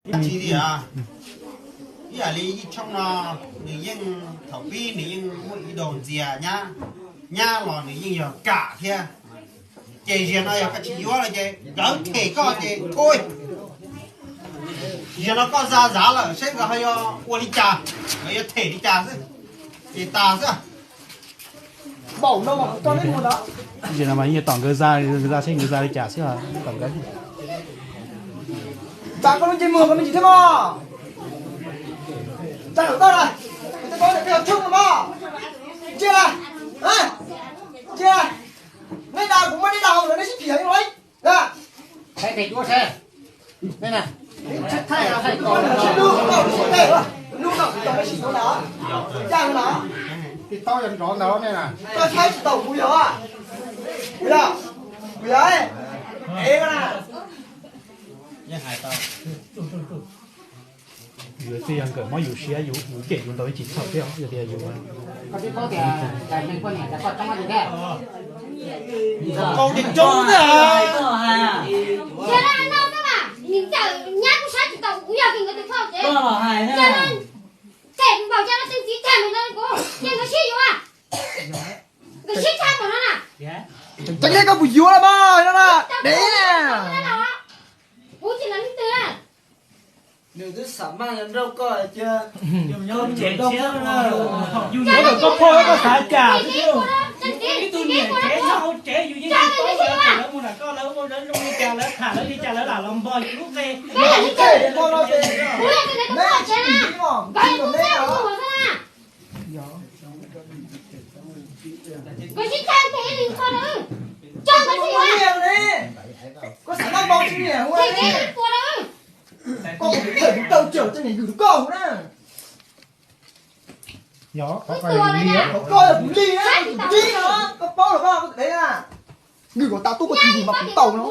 Tsis tias ib yam li Yij Tshoob no, nws yeej thaum pib nws yeej muaj ib daug ntxias nyab, nyab los nws yeej yog kam thiab. Ces zaum no yog koj tsis yuav lawm ces nkawd them koj ces thui. Zaum no koj xa zav lawm seb nkawd ho yuav ua li cas, nkawd yuav them li cas xwb, ces tas xwb. Zaum no mas yeej tom nkawd xa, nkawd xa seb nkawd xa li cas xwb, tom nkawd. Txav koj lub ntsej muag koj me ntsis thiab mog. Txav kom tau na, tej pab peb yog Tshoob no mog. Ntsia na, ntsia, nej dag kuv muaj nej dag hauv lawm nej sib phim heev li na. Koj thaij tsis tau kuv yog, kuv yog, kuv yog, ev na. Yus twb yog nkawm mob yus siab, yus cem yus ntau yeej tsis txhaum thiab, yog tias yus Ces no no koj mas, nim ntawm nyab kuj saib tsis taus kuv yog kis nkawd tus phauj ces, ces no, ces npaum cas no teej txiv tag mus no kuv, ces nkawd siab yuav, nkawd siab tshaj npaum no na. Cov nyiaj koj puas yuav los mas no na, dev na. Kuv tsis los leej twg na. Nws twb xam maj nrauj koj cia. Yus nyob tsev thiab, yus nyob ntawm koj phauj koj xav cas xwb. Ib tug niam tsev nyob hauv tsev yus yeej tsis paub lawv, lawv mus nram koj lawv ua lawv zoo li cas lawv tham lawv li cas lawv lam los npog yus lub qe. Koj xav maj npau tsis nyiam ua li. Koj ua kuv thawm kuv taw cawm txoj niag Nkws rau koj na. Yog, qhov koj yog kuv li, qhov koj yog kuv li na, kuv tib no, koj paub los koj dev na. Nkws kom tau tuaj koj tsis Nkws mas kuv tau no.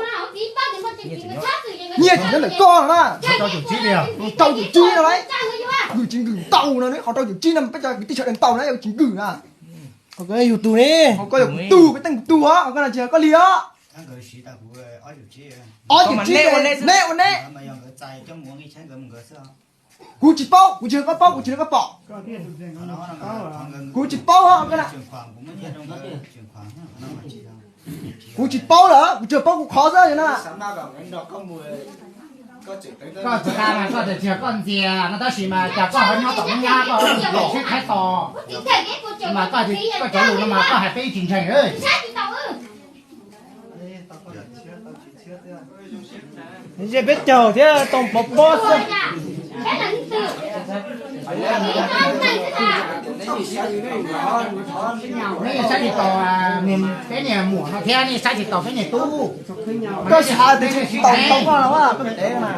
Nyiaj tsis nyob ntawm koj no na. Rau caum tsib no lauj. Nkws tsis Nkws tau no, qhov rau caum tsib no peb cov kwv tij sawv daws tau na, yog tsis Nkws na. Yus tus ne, koj yog kuv tug, peb teej kuv tug os, koj no tsis yog koj li os. Ob caum tsib, neb ua neb. Kuv tsis paub, kuv tsis yog koj paub, kuv tsis yog koj pom. Kuv tsis paub os, kuv tsis paub lawm, kuv tsuas paub kuv qhov xwb na. Koj tsis tas mas koj tsis yog koj ntxias no tab sis mas cas koj ho nyob tom lub nyab koj sib qhaib tos. Mas koj cov lus no mas koj hais peb tsis ntseeg. Ze peb caug thiab tau pov pob xwb. Nej saib tsis taus peb niag muam no thiab nej saib tsis taus peb niag tub. Koj xav tias tsis taus tau koj los koj dev na.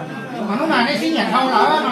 Mas hnub no nej sib nyiam dhau lawm no.